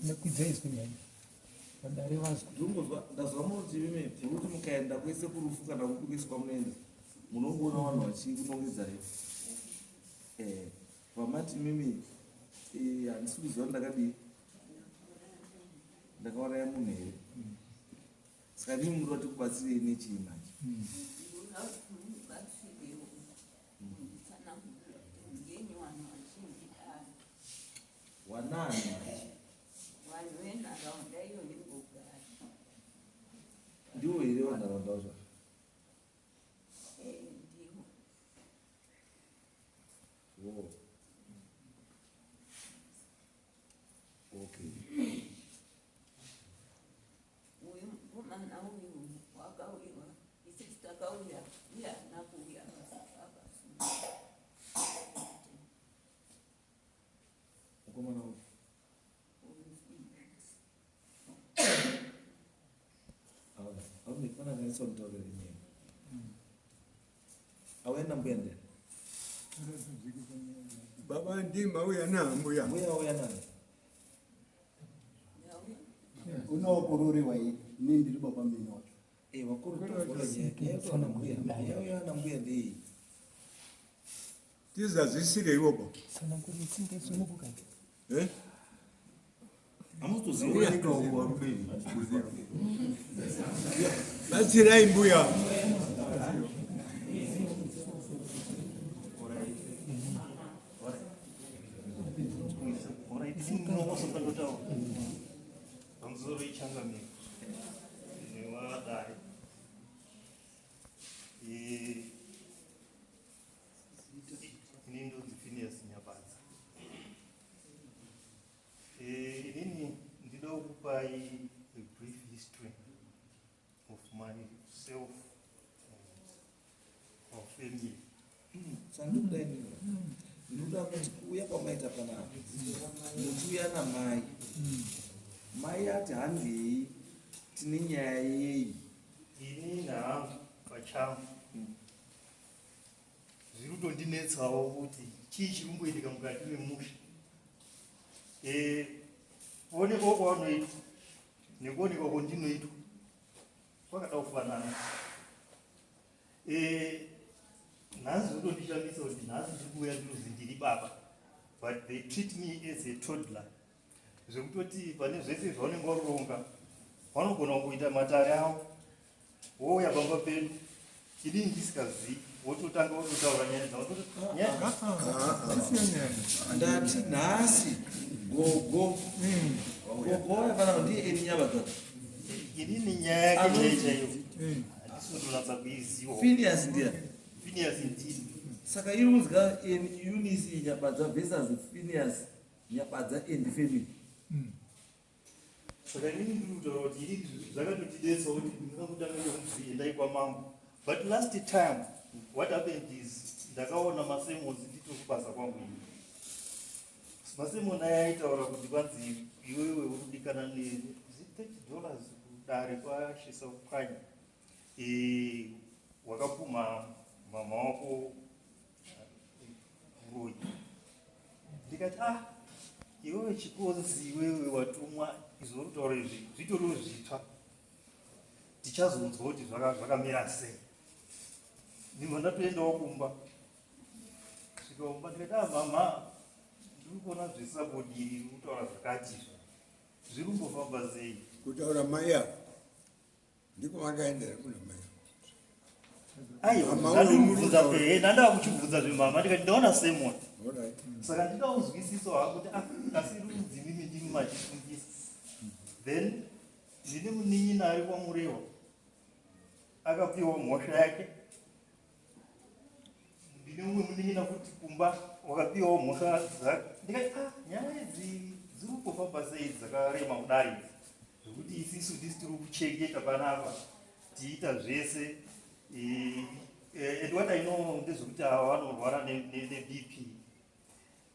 Nekwidza izwi nyaya. Vadare vazwa. Ndinonzwa ndazwa munoti imi muri mukaenda kwese kurufu kana kukwese kwamunoenda munongoona vanhu vachikunongedzai. Eh, vamati mimi eh, handisi kuziva ndakadii ndakauraya munhu here saka mimi muri vati kubatsirei nechii manje wanani manje Vanhu venharaunda iyo ndingogara. Ndiwo here vanharaunda vacho? Eh, ndiwo. Oh. Okay. Uyu mukomana uyu wakauyiwa, isusu takauya, iye haana kuuya akasungwa. Mukomana uyu. Auenda mbuya ndiani? Baba ndima uya na mbuya. Mbuya uya nani? Unokororiwa ini ndiri baba mene wacho. Eh, wakuru tovola nyaya. Yauya mbuya. Yauya na mbuya ndei. Tizazisireiwo ba. Eh? Batsirai mbuya. Pamusoro ichangamiro nevadare. Ini ndonzi Phineas Nyabadza. Eh, inini ndinoda kukupai a brief history of myself and our family. Sandikuda inini. Ndinoda kuti kuuya kwamaita panapa. Muchiuya namai. Mai ati handei tine nyaya yei. Ini nahangu pachangu zviri kutondinetsawo kuti chii chiri kumboitika mukati memusha eh, kuonekwa kwaunoitwa nekuonekwa kwandinoitwa kwakada kufanana eh, nhasi zvotondishamisa kuti nhasi ndiri kuuya ndinozi ndiri baba but they treat me as a toddler zvekutoti pane zvese zvaunenge waronga vanogona kuita matare avo wouya pamba pedu inini ndisikazivi wototanga wototaura nyaya dzavo ndati nhasi gogo gogo vaifanana ndiye eni nyava dzako inini nyaya yake chaiyo chaiyo handisi kutonatsa kuiziva Phineas ndiya Phineas ndini saka iri kunzwa Eunice Nyabadza versus Phineas Nyabadza and family Saka inini ndiri kutaura kuti ini zvakatotidetsa kuti ndinokutanga nekuzi endai kwamambo but last time what happened is ndakaona masermons nditori kubasa kwangu ini masermon aya aitaura kuti kwanzi iwewe uri kudikana ne 30 dollars kudare kwashisa kupwanya e, wakapumha mama wako muroyi ndikati ah iwewe chikonzi iwewe watumwa izvo uri kutaura izvi zvitoriwo zvitsva tichazonzwa kuti zvakamira sei ndibva ndatoendawo kumba svika kumba ndikati ah mama ndiri kuona zvisabodiri iri kutaura zvakati izvo zviri kumbofamba sei kutaura mai ava ndiko vakaendera kuna mai aiwa ndandimubvunza ehe ndandava kuchibvunza zvemama ndikati ndaona sermon saka ndida kuzwisisa hako kuti ah kasi rudzi mimi ndimi machisungisa then ndine munin'ina ari kwamurewa akapiwa mhosva yake ndine mumwe munin'ina futi kumba wakapiwawo mhosva dzake ndikati ah nyaya idzi dziri kufamba sei dzakarema kudai idzi zvekuti isisu ndisi tiri kuchengeta panapa tiita zvese and what I know ndezvekuti ava vanorwara neBP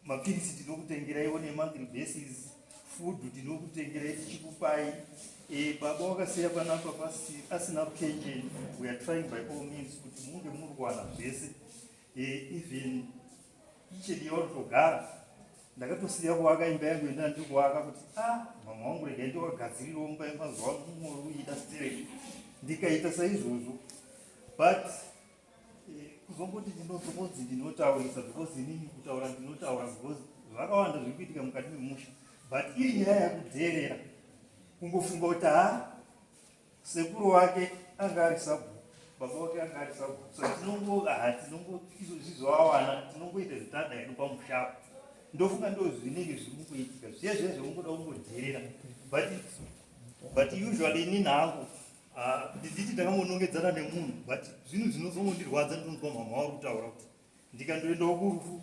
mapirisi tinokutengeraiwo nemonthly basis food tinokutengerai tichikupai e, baba wakasiya panapa asina pension we are trying by all means kuti munge muri kuwana zvese e, even kitchen yaunotogara. Ndakatosiya kuvaka imba yangu yenda ndiri kuvaka kuti a ah, mama wangu regai ndovagadzirirawo mumba yemazuva mumwe uida stereki ndikaita saizvozvo but eh, kuzongoti ndinozongonzi ndinotaurisa because inini kutaura ndinotaura because zvakawanda zviri kuitika mukati memusha but iri nyaya yakudheerera kungofunga kuti ha Sekuru wake anga ari sabhuku, baba wake anga ari sabhuku. So tinongo ah tinongo izvo zvizoawana tinongoita zvitada hedu pamusha. Ndofunga ndo zvinenge zviri kungoitika. Zviya zviya zvekungoda kungodherera. But but usually ini hangu ah, kuti nditi ndakangonongedzana nemunhu but zvinhu zvinozongondirwadza ndinonzwa mhamha vari kutaura kuti ndikandoendawo kurufu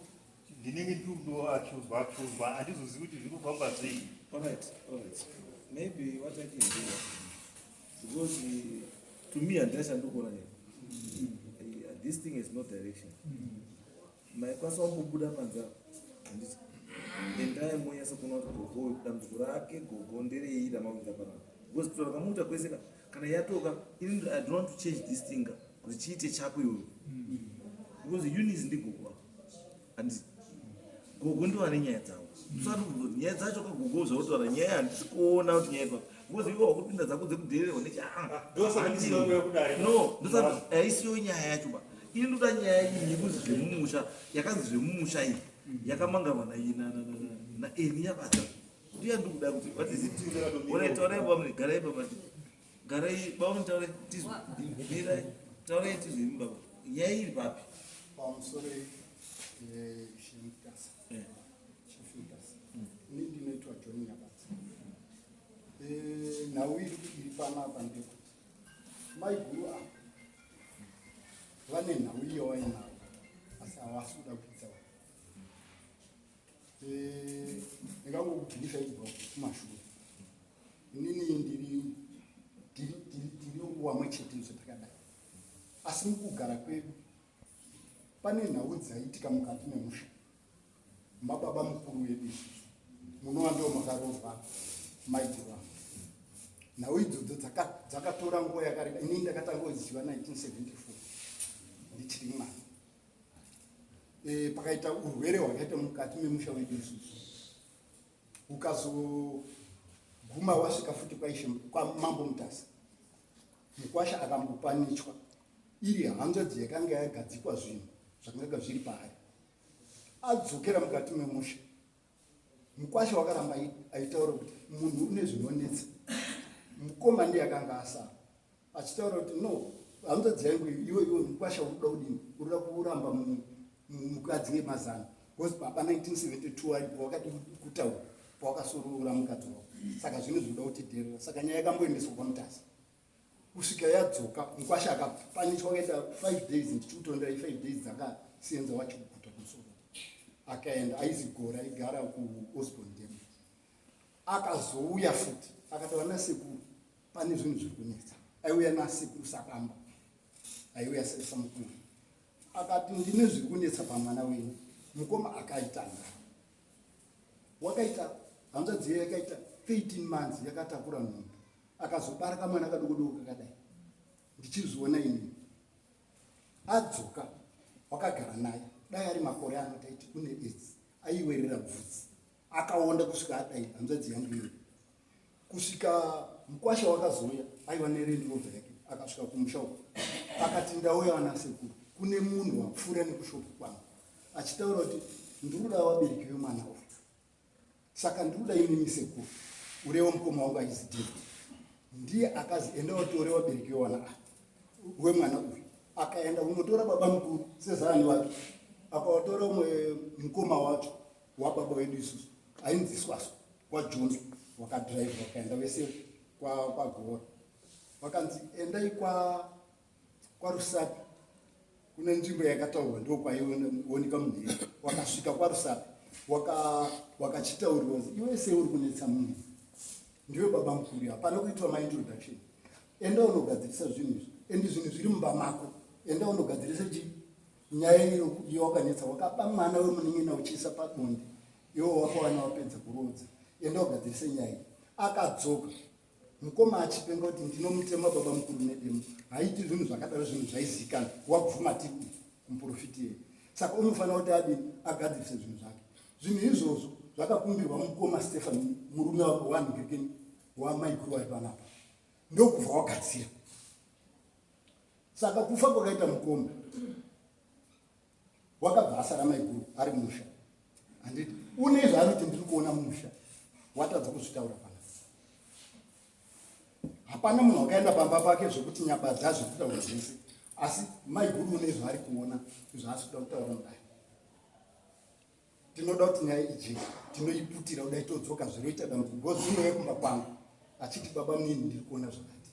ndinenge ndiri kundoaccuswa accuswa handizozivi kuti zviri kufamba sei. Alright, alright. Maybe what I can do because to me handina chandikuona ne this thing is no direction. Maikwanisa kungobuda panze apa handiti endai monyasa kuona kuti gogo dambudziko rake gogo nderei ramakuita panapa because kutaura kamuita kwese ka kana yatoka ini I don't want to change this thing ka kuti chiite chako iwewe because Eunice ndigogo wako handiti gogo ndivo vane nyaya dzavo usati kubvunza kuti nyaya dzacho ka gogo zvautaura nyaya handisi kuona kuti nyaya ipapo because iwe wakupinda dzako dzekudhererwa nechi ah, Ndosaka ndisina kuuya kudare. no ndosati haisiyo nyaya yacho ba ini ndoda nyaya iyi yekuzi zvemumusha yakanzi zvemumusha iyi yakamangarwa naeni yabata ndiyo yandikuda kuti what is it Alright, taurai baba garai baba garai baba taurai tizwe mirai taurai tizwe imi baba nyaya iri papi pamusoro ishe mutasa chief mutasa ini ndinoitwa john nyabatsa nhau iri iri panapa ndekuti maiguru ava vane nhau iyo vainayo asi havasi kuda kuitsa vanhu ndingangokubhilifai kubva kumashure inini ndiri tiri wamwe chete izvo takadai asi mukugara kwedu pane nhau dzaiitika mukati memusha mababa mukuru wedu isusu munova ndo makaroorwa maiguru vangu nhau idzodzo dzakatora nguva yakareba inini ndakatanga kuziva 1974 ndichiri mwana e, pakaita urwere hwakaita mukati memusha wedu isusu ukazoguma wasvika futi kwaishe kwamambo mutasa mukwasha akambopanichwa iri hanzvadzi yakanga yagadzikwa zvinhu zvakanga zviri paari adzokera mukati memusha mukwasha wakaramba aitaura kuti munhu une zvinonetsa mukoma ndiye akanga asara achitaura kuti no hanzvadzi yangu iwe iwe mukwasha urikuda kudini urikuda kuramba mukadzi ngemazano because baba 1972 aripo wakadi kutaura pawakasoroora mukadzi wako saka zvino zvinoda kutidherera saka nyaya yakamboendeswa kwamutasa kusvika yadzoka mukwasha akapanichwa akaita 5 days ndichikutonderai 5 days dzakasenza wachikuguta kumusoro akaenda aizi gora aigara kuosborn dam akazouya futi akataura nasekuru pane zvinhu zviri kunetsa aiuya nasekuru sakamba aiuya samukuru akati ndine zviri kunetsa pamwana wenyu mukoma akaitanga wakaita hanzvadzi iyo yakaita 13 months yakatakura nhumbu akazobara kamwana kadokodoko kakadai ndichizviona ini adzoka wakagara naye dai ari makore ano taiti une aids aiwerera bvudzi akaonda kusvika adai hanzvadzi yangu iyo kusvika mukwasha wakazouya aiva neRand Rover yake akasvika kumusha uko akati ndauya vana sekuru kune munhu wapfuura nekushopu kwangu achitaura kuti ndikuda vabereki vemwana uyu saka ndikuda imimi sekuru urewo mukoma wangu aizi David ndiye akazi enda watore vabereki vewana wemwana uyu akaenda unotora baba mukuru sezarani wake akawatora umwe mukoma wacho wababa wedu isusu ainzi swaso kwajohn wakadrive wakaenda vese kwagora vakanzi endai kwarusapi kune nzvimbo yakataurwa ndo kwaioneka munhu wakasvika kwarusapi wakachitaurirwa iwe sei uri kunetsa munhu ndiwe baba mukuru hapana kuitwa maintroduction enda unogadzirisa zvinhu izvi endi zvinhu zviri mumba mako enda unogadzirisa chii nyaya iyo iyo wakanetsa wakaba mwana wemunin'ina uchiisa pabonde iwo wakawana wapedza kuroodza enda ugadzirise nyaya iyi akadzoka mukoma achipenga kuti ndinomutema baba mukuru nedemo haiti zvinhu zvakadaro zvinhu zvaizikanwa wabvuma tiri kumuprofiti yeye saka unofanira kuti adini agadzirise zvinhu zvake zvinhu izvozvo Zvakakumbirwa mukoma Stephen, murume wanhingirikeni wamaiguru vari panapa, ndokubva wagadzira. Saka kufa kwakaita mukoma, wakabva asara maiguru ari musha. Handiti une zvaanoti ndiri kuona musha, watadza kuzvitaura pana. Hapana munhu wakaenda pamba pake zvekuti Nyabadza zvekutaura zvese, asi maiguru une zvaari kuona zvaasi kuda kutaura mudai. Tinoda kuti nyaya ijeke, tinoiputira kudai todzoka zviroita dambudziko because unouya kumba kwangu achiti baba munini ndiri kuona zvakati.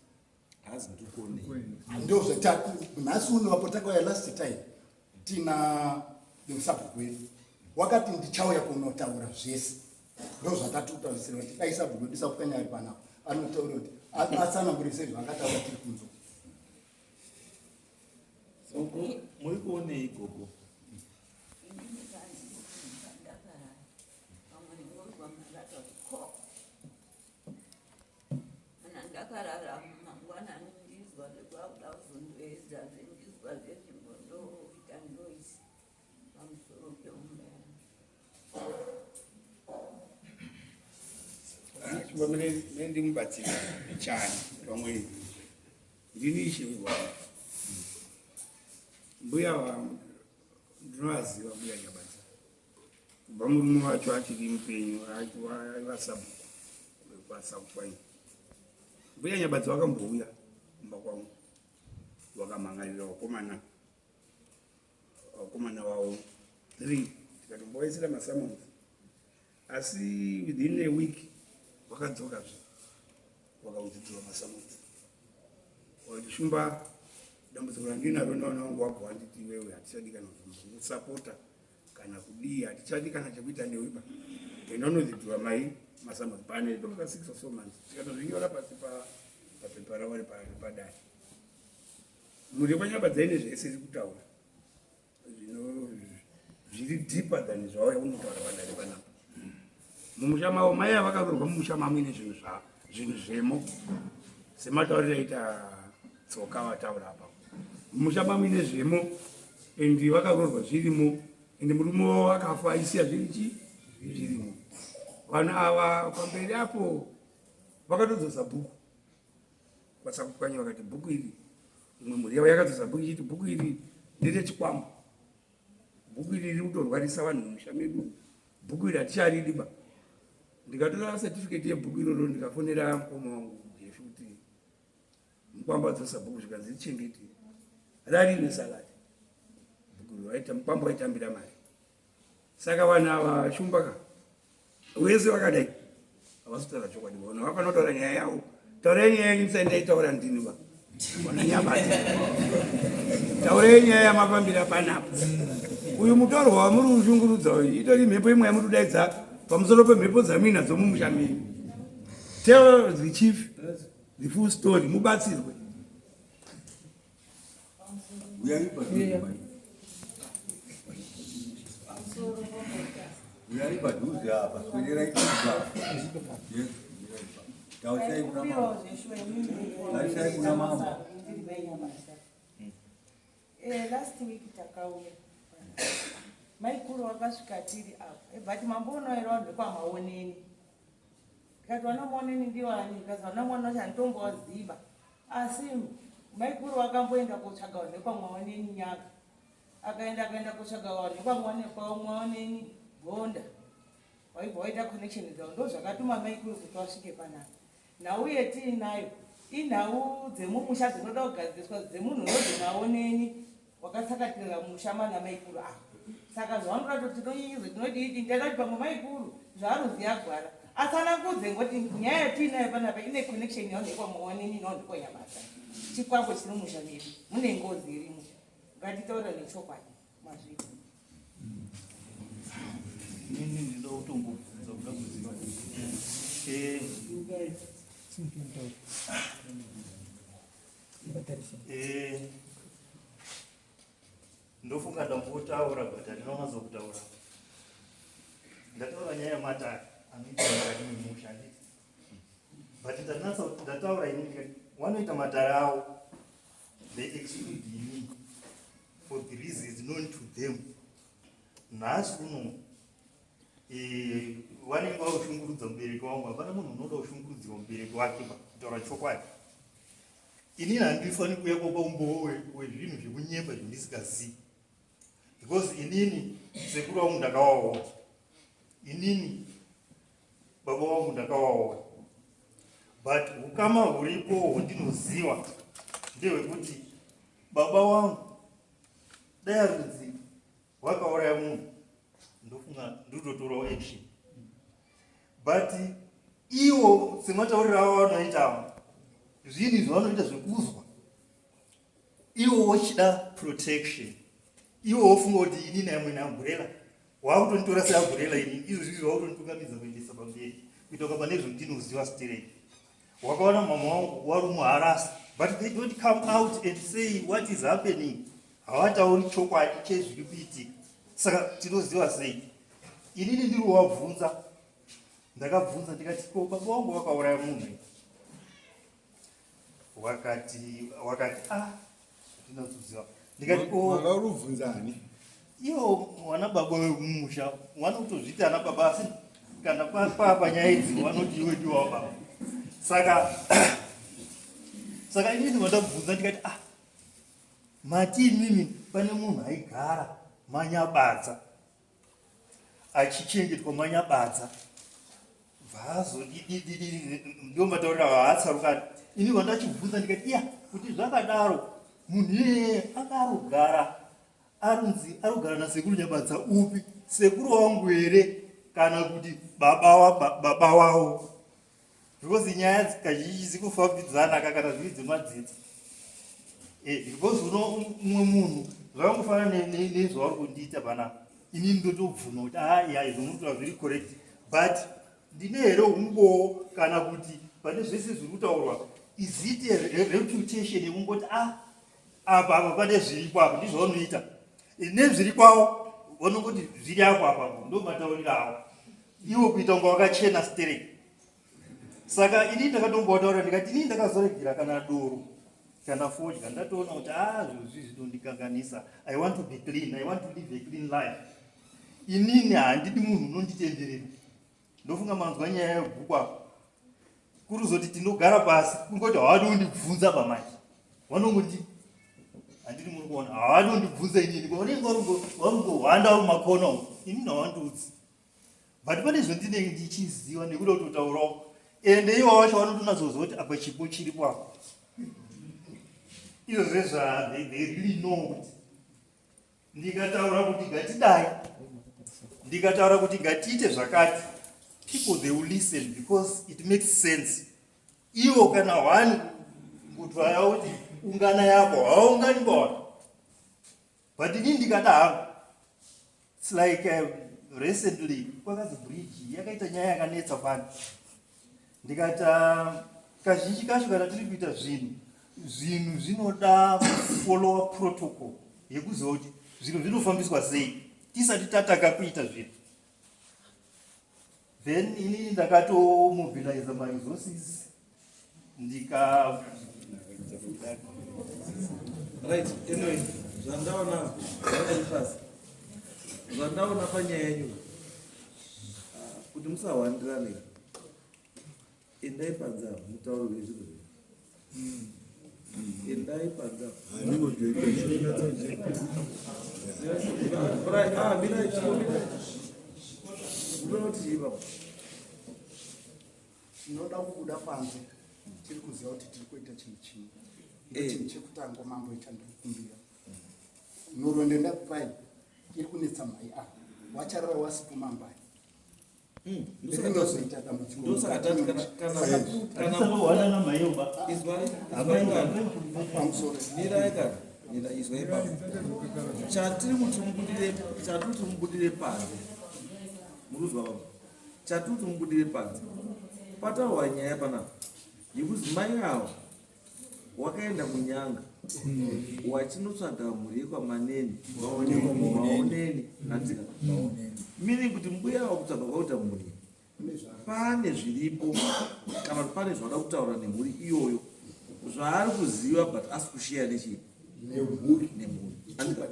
Hazi ndikuonei. Ndo zvatatu nhasi uno apo takauya last time tina sabhuku wedu wakati ndichauya kunotaura zvese. Ndo zvatatutarisira kuti dai sabhuku wedu Sakukanya ari panapa anotaura kuti atsanangure sezvaakataura tiri kunzwa. Gogo, muri kuonei gogo? Inini kanzi ndakarara pamwe ndinonzwa marata kuti ko kana ndakarara mangwanani ndizwa zvekwakuda kuzondoedza zvendizwa zvezvimbondoita noise pamusoro peumba yangu. Chimba ndimubatsira chani pamwe ndini ishe wegwara. Mbuya vangu ndinovaziva, mbuya Nyabadza, kubva murume wacho achiri mupenyu, aiva sabhuku kwasabhuku. Mbuya Nyabadza vakambouya kumba kwangu vakamhangarira vakomana vavo 3, tikatombovaisira masummons, asi within a week vakadzokazve vakaudzidzirwa masummons. Vakati, "Shumba, dambudziko randinaro nevana vangu wabva wanditi iwewe hatichadi kana kusapota kana kudii, hatichadi kana chekuita newe ba, enda unodzidzirwa mai masummons." Pane toka 6 or so months tikatozvinyora pasi papepa ravo repadare. Mhuri yekwanyabadza ine zvese iri kutaura zvino zviri deeper than zvauya unotaura padare panapa. Mumusha mavo mai avakaroorwa mumusha mamuine zvinhu zvinhu zvemo sematauriro aita Tsoka vataura apa. Mumusha mamuine zvemo and vakaroorwa zvirimo and murume wavo akafa aisiya zviri chi zvirimo. Vanhu ava pamberi apo vakatodzosa bhuku kwaSakupwanya, vakati bhuku iri, imwe mhuri yavo yakadzosa bhuku ichiti bhuku iri nderechikwambo, bhuku iri riri kutorwarisa vanhu mumusha medu, bhuku iri haticharidi ba. Ndikatora certificate yebhuku iroro, ndikafonera mukoma wangu Jefi kuti mukwambo adzosa bhuku, zvikanzi richengete rarine salari bhuku iro. Vaita mukwambo waitambira mari. Saka vanhu ava, Shumba ka, wese vakadai havasi kutaura chokwadi. Vanhu vafanira kutaura nyaya yavo. Taurai nyaya yenyu, musai ndaitaura ndini ba. Vana Nyabata, taurai nyaya yamafambira panapa. Uyu mutorwa wamuri kushungurudza uyu itori mhepo imwe yamuri kudaidza pamusoro pemhepo dzamuinadzo mumusha menyu. Tell the chief the full story, mubatsirwe. Uyai padhuze mai. Uyai padhuze apa, swederai padhuze apa. Yes, uyai pa. Taurisai kuna mama. Tarisai kuna mama. Last week takauya, maikuru vakasvika tiri apa, but mamboona vanhu vekwamaoneni. Ndikati, "Vana Maoneni ndiwani?" Ndikazi, "Vana mwana wacho handitombovaziva, asi maikuru vakamboenda kotsvaga vanhu vekwamaoneni Nyaka." Akaenda kotsvaga vanhu vekwamaoneni Gonda, waibva waita connection dzavo. Ndo zvakatuma maikuru kuti vasvike panapa. Nhau yetiinayo inhau dzemumusha dzinoda kugadziriswa, dzemunhu unonzi Maoneni wakatsakatirira musha mana maikuru ava. Saka zvavanoda kuti tinonyenyedzo tinodii, ndada kuti pamwe maikuru zvaaruziva gwara atsanangudze, ngoti nyaya yatiinayo panapa ine connection yavanhu vekwamaoneni navanhu vekwanyabasa. Chikwambo chiri mumusha medu, mune ngozi irimo. Ngatitaura nechokwadi mazvito. Inini ndinoda kutombobvunza, kuda kuziva. Ndofunga ndambotaura, but handina kunyatso kutaura. Ndataura nyaya yematare anoitwa mukati memusha, handiti? But ndanatsa ndataura inini ndikati wanoita matare avo, they exclude inini for the reasons known to them. Nhasi uno Eh, vanenge vakushungurudza mubereki wangu hapana munhu unoda kushungurudzirwa mubereki wake kutaura chokwadi inini handifaniri kuuya kwapa umbowo wezvinhu zvekunyemba zvandisikazivi because inini sekuru wangu ndakawaona inini baba wangu ndakawaona but ukama huripo hwandinoziva ndehwekuti baba wangu dai arudzi Wakauraya munhu ndofunga ndototorawo action but iwo sematauriro avo vanoita avo zvinhu izvi vanoita zvekuzwa iwo wochida protection iwo wofunga kuti inini amwene amburela wakutonditora seamburela inini izvo zvizvi wakutonditungamidza kuendesa pamberi kuita kupa nezvondinoziva stereki wakaona mama wangu warumuharasa but they don't come out and say what is happening Havatauri chokwadi chezviri kuitika. Saka tinoziva sei? Inini ndiri wabvunza. Ndakabvunza ndikati ko baba wangu wakauraya munhu. Wakati wakati ah ndinoziva. Ndikati ko wakarubvunza ani? Ivo wana baba wemumusha wanotozviti ana baba asi kana papa nyaya idzi vanoti iwe ndiwo baba. Saka saka inini vandabvunza ndikati ah Mati imimi pane munhu aigara manyabadza achichengetwa manyabadza bvaazodidididi ndio mataurira vaatsarukani ini vandachibvunza ndikati iya kuti zvakadaro munhu iyeye akarugara arunzi arugara nasekuru nyabadza upi sekuru wangu here kana kuti baba wavo because nyaya kazhinji dzikufambidzana ka kana zviri dzemadzinza eh, because uno mumwe munhu zvakangofanana nezvauri kundiita panapa inini ndotobvuma kuti ah ya izvo munotaura zviri correct but ndine here umbowo kana kuti pane zvese zviri kutaurwa is it a reputation yekungoti ah apa apa pane zviripo apa ndizvo vanoita nezviri kwavo vanongoti zviri apo apapo ndo matauriro avo iwo kuita kunga wakachena stereki saka ini ndakatombotaura ndikati ini ndakazoregera kana doro kana fodya ndatoona kuti a ah, zvinhu zvi zvinondikanganisa i want to be clean i want to live a clean life inini handidi munhu unonditenderera ndofunga manzwa nyaya yebhuku apo kuruzoti tinogara pasi kungoti hawadi kundibvunza pamanje vanongoti handiri muri kuona hawadi kundibvunza inini vanenge varungohwanda vari mumakona umu inini hawandiudzi but pane zvandinenge ndichiziva nekuda kutotaurawo ende ivo vacho vanotonatsoziva kuti apa chipo chiripo apa izvo zvezva they really know kuti ndikataura kuti ngatidai ndikataura kuti ngatiite zvakati people they will listen because it makes sense ivo kana one kutwaya kuti ungana yako haungani bona but ini ndikada hangu its like recently kwakazi bridge yakaita nyaya yakanetsa fani ndikati ah, kazhinji kacho kana tiri kuita zvinhu zvinhu zvinoda follower protocol yekuziva kuti zvinhu zvinofambiswa sei tisati tatanga kuita zvinhu then inini ndakatomobilize maresources ndika right anyway zvandaona zvandaipasi zvandaona panyaya yenyu ah, kuti musahwandirane endai panze apo mutauro wezvinhu zvenyu endai panze apo ah, mirai chikomira unoti chii baba Tinoda kubuda panze tiri kuziva kuti tiri kuita chinhu chimwe. Chinhu chekutanga mambo ichandikumbira. Nhoroondo ndakupai iri kunetsa mai ava. Wacharara wasipo mambo aya. Rinozoita dambudziko. Ndosaka tati kana kana kana maiyoba. Izwai izwai kana pamusoro. Mirai kana mira izwai baba. Chatiri kuti mubudire chatiri kuti mubudire panze. Muruzwa baba. Chatiri kuti mubudire panze. Pataurwa nyaya panapa yekuzi mai ava wakaenda kunyanga wachinotsvaga mhuri yekwamanene maoneni handika meaning kuti mbuya ava kutsvaga kwakuita mhuri pane zviripo kana kuti pane zvauda kutaura nemhuri iyoyo zvaari kuziva but asi kusheya nechii nemhuri handika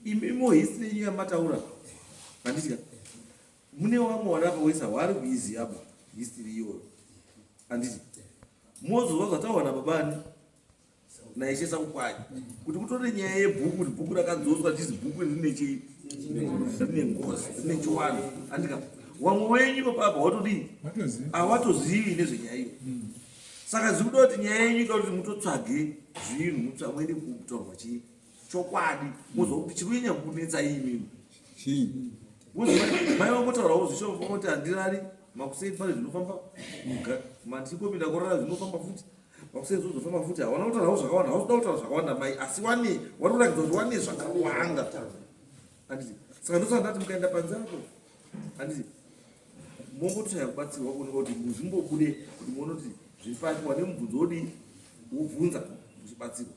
imimo history yenyu yamataura handika. Mune wamwe vari apa wese hawari kuiziva ba history iyoyo. Handiti? Mozozwa zvataurwa nababani naishe Sakupwanya kuti kutore nyaya yebhuku kuti bhuku rakadzoswa richizi bhuku rine chii rine ngozi rine chiwano andika wamwe wenyu ipapo apa watodii hawatozivi nezvenyaya iyo hmm. Saka zviri kuda kuti nyaya yenyu ida kuti mutotsvage zvinhu muende kutaurwa chii chokwadi mozwa kuti chiri kunyanya kunetsa imimi chii mai vangotaurawo zvishoma kuti handirari makusei pane zvinofamba mandikopinda kurara zvinofamba futi makusei zvozofamba futi hawana kutaurawo zvakawanda hausi kuda kutaura zvakawanda mai asi wane wari kurakidza kuti wane zvakawanda handiti saka ndosaka ndati mukaenda panze apo handiti Mongotoshaya kubatsirwa kuoneka kuti muzvimbobude kuti muone kuti zviri papi wane mubvunzo wodii wobvunza muchibatsirwa.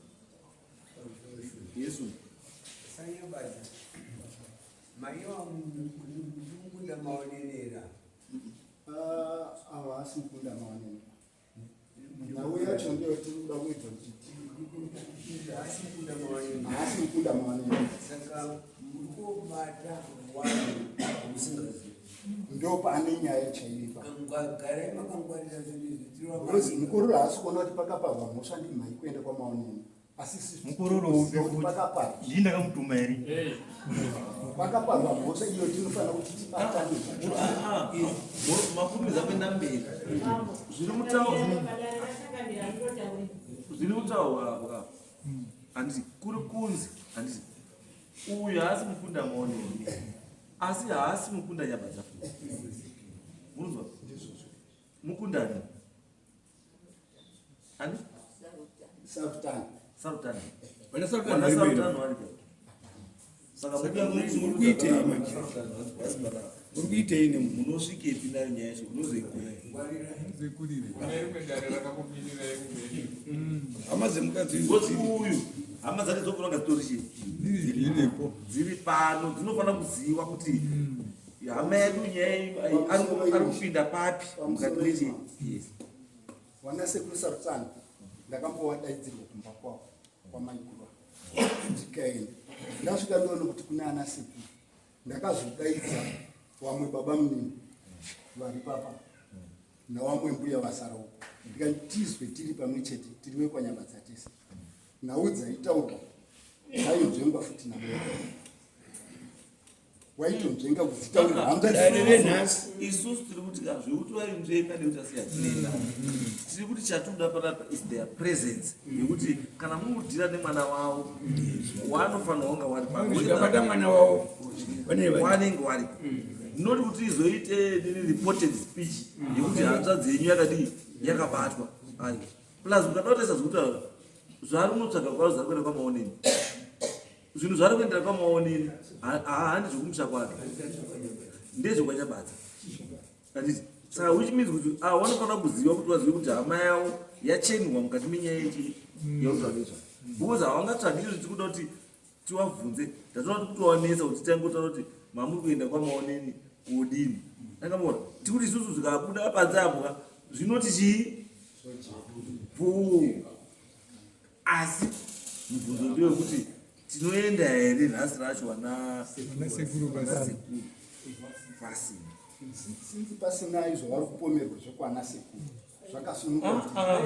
Yesu. Maiwa maonenera. Ah, awa asi mukunda maonenera. Nhau yacho ndiyo tiri kuda kuedza kuti haasi mukunda mawanene. Saka muri kubata wanhu musingazivi. Ndo pane nyaya chaiyo ipapo. Garai makangwarira zvinhu izvi. Because mukororo haasi kuona kuti pakaparwa mhosva ndimhai kuenda kwamaonene. Mukororo upi futi? Ndini ndakamutuma here? Pakaparwa mhosva iyo tinofanira kuti tibatane. Ah, ah. Makurumidza kuenda mberi. Zviri mutauro. Zviri mutauro apo apo. Handiti kuri kunzi handiti uyu haasi mukunda maonero asi haasi mukunda nyabadza futi. Munzwa? Mukundani. Ani? Sarutani. Sarutani. Vana Sarutani Vana vari mberi. Sarutani varipo. Saka Saka muri kuitei manje? Muri kuitei nemunhu? Munosvikepi nayo nyaya yacho? Munozoigona. Kune rimwe dare rakakumirirai kumberi. Hama dzemukadzi idzo Ngozi dziri. uyu hama dzake dzofanira kunge dzitori chii? Dziripo. Dziri pano dzinofanira kuziva kuti hama yedu nyaya iyi ari kupinda papi mukati mechii? Yes. Vana sekuru Sarutani ndakambowadaidzirwa kumba kwavo kwamaiguru ndikaenda ndasvika ndoona kuti kune ana sekuru ndakazodaidza wamwe baba munini vari papa nawamwe mbuya vasara uko ndikati tizwe tiri pamwe chete tiri vekwanyabadza tese nhau dzaitaurwa dzainzvengwa futi namai waitonzvenga kudzitaurira Dare renhasi. Isusu tiri kuti ka zvekuti vainzvenga nekuti asi hatinenda tiri kuti chatoda panapa is their presence yekuti kana murikudhira nemwana wavo wanofanirwa kunga wari pano Zvikabata mwana wavo vane vane. wanenge waripo not kuti izoite nini reported speech yekuti hanzvadzi yenyu yakadii yakabatwa ayi plus mukada kutarisa zvekutaura zvaari kunotsvaga kwaro zvari kuenda kwamaoneni Zvinhu zvaari kuendera kwamaonini handi zvekumusha kwake ndezvekwanyabatsa handiti saka which means kuti ava vanofanira kuziva kuti vazive kuti hama yavo yachenurwa mukati menyaya yechi yakutsvaga izva because havangatsvagi izvo tikuda kuti tiwabvunze tatoona kuti kutowanetsa kuti titangotaura kuti mamuri kuenda kwamaoneni kudini angamona tikuti isusu zvikabuda panze apo ka zvinoti chii bvuu Asi mubvunzo ndewekuti tinoenda here nhasi racho vana sekuru pasina sinzi pasina izvo vari kupomerwa zvekwana sekuru zvakasununguka ah, ah.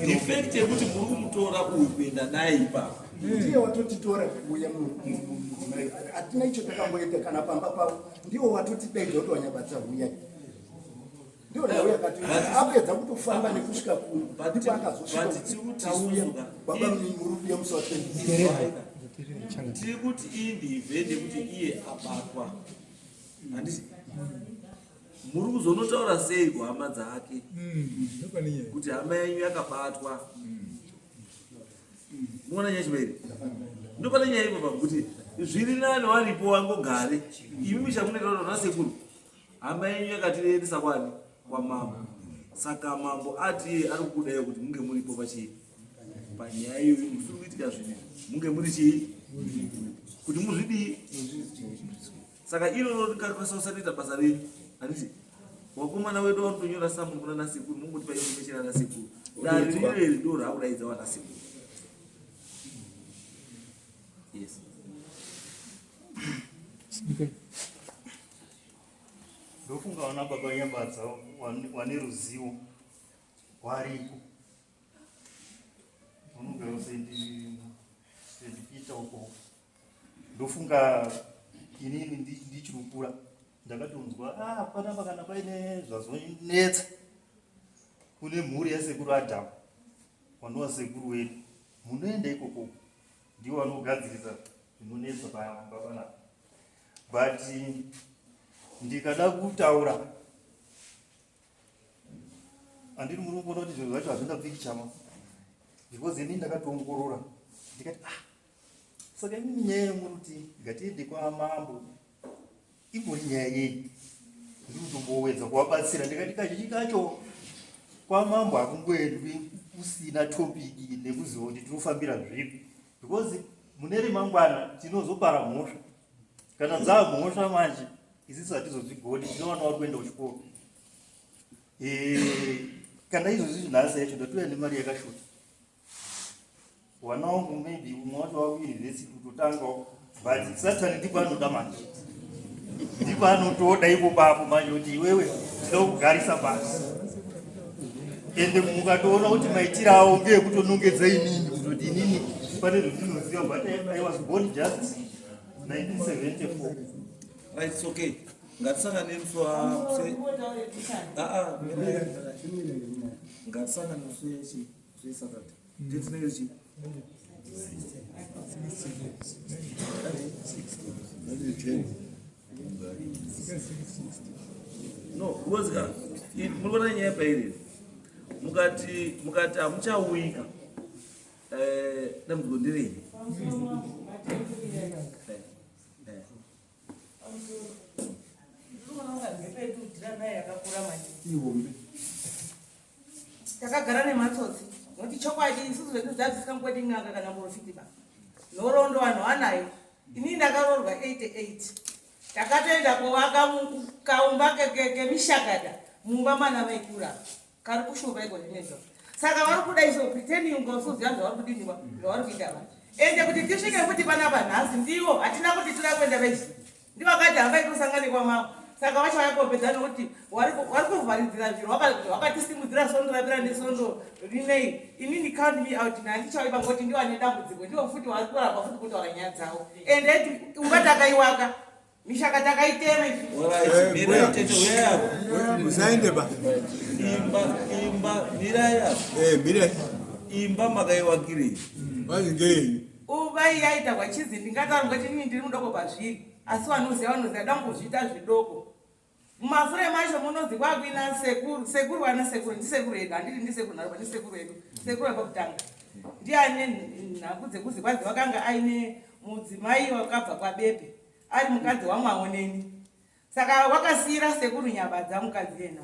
Effect yekuti muri kumutora uyu kuenda naye ipapo ndiye watotitora kuuya mudzimai hatina icho takamboita kana pamba pavo ndiwo watotidaidza kuti wanyabatsa huyai Ndiyo nhau yakati apedza kutofamba nekusvika kuno ndipo akazosvika tauya baba murubiya musi wa 20 tiri kuti iyi ndievent yekuti iye abatwa handiti muri kuzonotaura sei kuhama dzake kuti hama yenyu yakabatwa muona nyaya chivairi ndopane nyaya ipapa kuti zviri nani waripo wangogare imi michamunotaura nasekuru Hama yenyu yakatiendesa kwani? Kwamambo. Saka mambo ati iye ari kukudai kuti munge muripo pachii? Panyaya iyoyo musiri kuitika zvinhu munge muri chii? Kuti muzvidii? Saka iroro rikakwanisa kusatoita basa renyu. Handiti wakomana wedu vanotonyora samuni kuna nasekuru mongotipa information anasekuru. Dare rireri ndo raakudaidza vanasekuru. Yes. Okay. Ndofunga vana baba Nyabadza wane ruzivo wariko. Unogara sendipita uko. Ndofunga inini ndichiri kukura ndakatonzwa ah panapa kana paine zvazonetsa kune mhuri yasekuru Adamu wanova sekuru wedu munoenda ikoko ndiwo vanogadzirisa zvinonetsa pamba panapa but ndikada kutaura andiri muri kuona kuti zvinhu zvacho hazvina pikichama because ini ndakatoongorora ndikati ah saka inini nyaya yemuri kuti ngatiende kwamambo imbori nyaya yei ndiri kutombowedza kuvabatsira ndikati kazhinji kacho kwamambo hakungoendwi kusina topiki nekuziva kuti tinofambira zvipi because mune remangwana tinozopara mhosva kana dzaa mhosva manje isisu hatizozvigoni tinowana vari kuenda kuchikoro eh, kana izvozvi zvinhasi yacho ndatouya nemari yakashota wana wangu maybe umwe wacho wakuuniversity kutotangawo but satani ndipo anoda manje ndipo anotoda ipo papo manje kuti iwewe tinoda kugarisa pasi ende mukatoona kuti maitiro awo ngeekutonongedza inini kutoti inini pane zvandinoziva but I was born just 1974. Right, it's okay. Ngatisangane musi wa ah, ah, ngatisangane musi wechi Saturday. Date nayo chi? No, because muri kuona nyaya pairi mukati mukati hamuchauyika eh, dambudziko nderei? Takagara nematsotsi nokuti chokwadi isusu zvedu dzadzisingangodi n'anga kana muprofiti ba nhoroondo vanhu vanayo inini ndakaroorwa 88 takatoenda kovaka kaumba kemishakada mumba mana vaikura kari kushupa iko zvinezvo saka vari kuda iso pretending kunge usuziva zvavari kudiniwa zvavari kuita vanhu ende kuti tisvike futi panapa nhasi ndivo hatina kuti toda kuenda vechi ndivo vakati hambai tosangane kwamambo saka vachauya kopedza nokuti vari kuvharidzira zviro vakatisimudzira sondo rapera nesondo rinei inini count me out nandichauya pangoti ndivo ane dambudziko ndivo futi vari kuramba futi kutaura nyaya dzavo ende umba takaiwaka mishaka takaitema Usaende ba. Imba, imba, mirai apa. Eh, mirai. Imba makaiwakirei? Vazi ngei? Uba yaita kwachizi ndingataura ngoti inini ndiri mudoko pazviri asi vanoziva vanoziva dangozviita zvidoko mumasure macho munozi kwakuina sekuru sekuru vana sekuru ndisekuru edu handiti ndisekuru nharoba ndisekuru edu sekuru vepakutanga ndiye ane nhangu dzekuzi kwanzi vakanga aine mudzimai wakabva kwabepe ari mukadzi wamwaoneni saka wakasiyira sekuru nyabadza mukadzi yena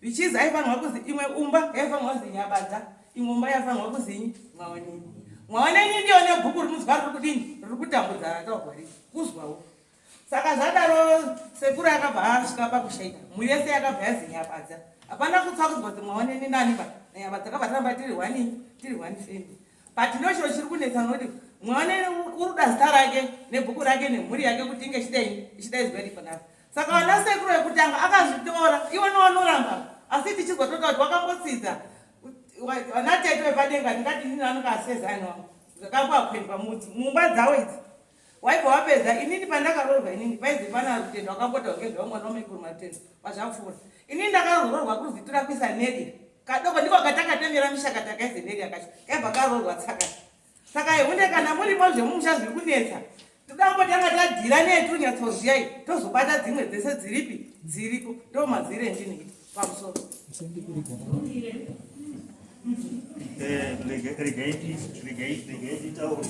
zvichizi aifanirwa kuzi imwe umba yaifanirwa kuzi nyabadza imwe umba yaifanirwa kuzinyi mwaoneni mwaoneni ndiyo nebhuku rinozwa riri kudini riri kutambudza rataurwa riri kuzwawo saka zvadaro sekuru akabva asvika pakushaika mhuri yese yakabva yazi nyabadza hapana kutsvakudzwa kuti mwaoneni nani ba nyabadza kabva taramba tiri hwani tiri hwani family but ndo chiro chiri kunetsa nokuti mwana uri kuda zita rake nebhuku rake nemhuri yake kuti inge ichidai ichidaidzwa iri panapa saka vana sekuru vekutanga akazvitora iwo nowanoramba asi tichizotota kuti wakambotsidza vana tete vepadenga ndingati inini vanonga asezani wangu zvakamboakwendwa mumba dzavo idzi waibva wapedza inini pandakaroorwa inini paizi pana rutendo wakambota ngezvavo mwana wamaikuru marutendo pazvapfuura inini ndakaroorwa kuzitura kuisa neria kadoko ndiko katakatemera mishaka takaize neria kacho kaibva karoorwa tsakati saka ihunde kana murimo zvemumusha zviri kunetsa toda kumbotanga tadhira netu nyatsoziyai tozobata dzimwe dzese dziripi dziriko ndo mazire endinoita pamusoro Eh, regai nditaure.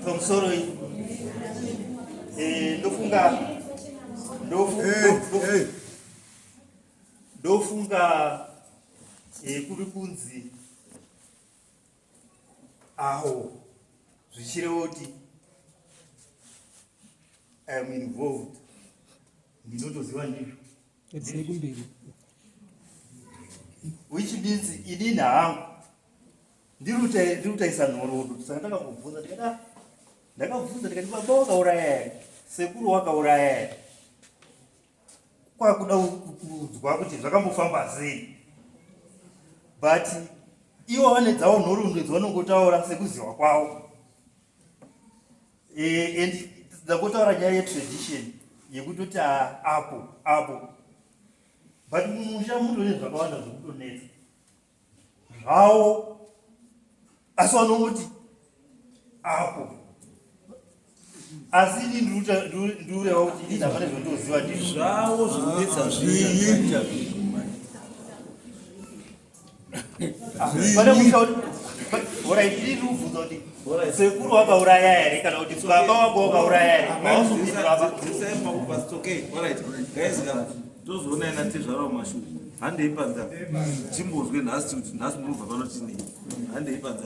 Pamusoro ndofunga ndofunga kuri kunzi awo zvichireva kuti I am involved ndinotoziva ndizvo which means inini hangu ndiri kutaisa nhoroondo saka ndakambobvunza ndikati ah, ndakabvunza ndikati baba wakauraya here Sekuru wakauraya here? Kwakuda kuudzwa kuti zvakambofamba sei. But ivo vane dzavo nhoroondo dzavanongotaura sekuziva kwavo. Eh, and ndangotaura nyaya yetradition yekutoti ah, apo apo but mumusha mutone zvakawanda zvekutonetsa zvawo asi vanongoti apo asi ini ndiureva kuti ini ndapane zvondoziva ndizvawo zvinonetsa zviita pane musha orit ini ndikubvunza kuti sekuru wakauraya here kana kuti baba wako wakauraya here Tozoona ina tezvara wamashure. Handei panza. Chimbozwe nhasi kuti nhasi munobva pano tinei. Handei panza.